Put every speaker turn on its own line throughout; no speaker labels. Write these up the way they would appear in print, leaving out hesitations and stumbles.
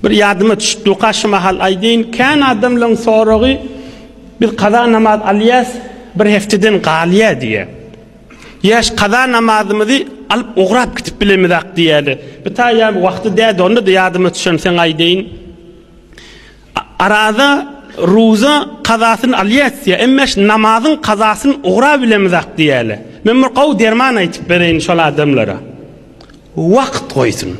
Bir ýadyma düşüp durka şu mahal aýdaýyn, kän adamlaryň soragy biz kaza namaz alýas, bir hefteden galýa diýýär. Ýaş kaza namazymyzy alyp ugrap gidip bilemizak diýýärler. Bir taýa wagty dädi, onda-da ýadyma düşen seň aýdaýyn. Araza, ruza kazasyny alýas diýýär. Emma namazyň kazasyny ugrap bilemizak diýýärler. Men bir gowy derman aýtyp bereýin şol adamlara. Wagt goýsun.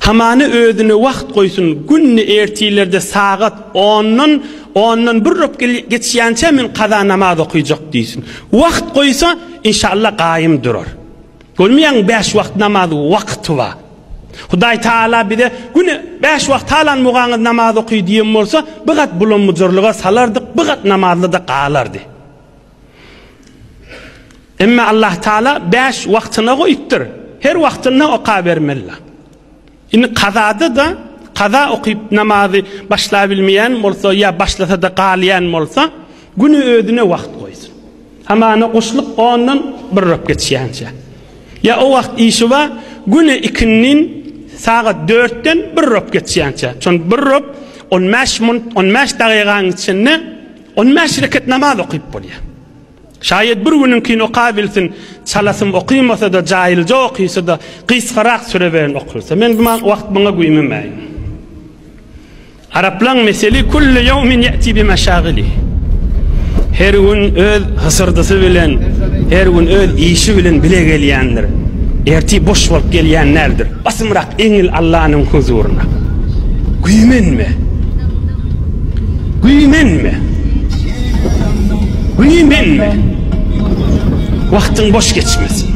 Hamany özüne wagt goýsun, günde ertirlerde sagat ondan, ondan bir röp geçýänçä men kaza namaz okyjak diýsin. Wagt goýsa, inşallah gaýym durar. Görmeýäňmi bäş wagt namaz wagty bar. Hudaý Taala bize güne bäş wagt halan mugaňyz namaz oky diýen bolsa, bir gat bulam-bujarlyga salardyk, bir gat namazly-da galardy. Emma Allah Taala bäş wagtyna goýupdyr. Her wagtynda okabermeli. Indi kazada-da kaza okyp namazy başlabilmeýän bolsa ýa başlasa-da galýan bolsa, güni özüne wagt goýsun. Hamana guşluk ondan bir röp geçýänçä. Ýa o wagt işi bar, güni ikindin sagat dörtden bir röp geçýänçä. Şon bir röp 15 munt, 15 dagygaň içinde 15 reket namaz okyp bolýar. Şaýat bir günüňkini okabilsin, çalasym okymasa-da, jaýylja okysa-da, gysgarak süre bilen okulsa. Men bu wagt muňa güýmemäýin. Araplaň meseli kullu ýewmin ýe'ti bi meşagilihi. Her gün öz hysyrdysy bilen, her gün öz işi bilen bile gelýändir. Ertir boş bolup gelýän däldir. Basymrak eňil Allanyň huzuryna. Güýmenme. Güýmenme. Güýmenme. Wagtyň boş geçmesin.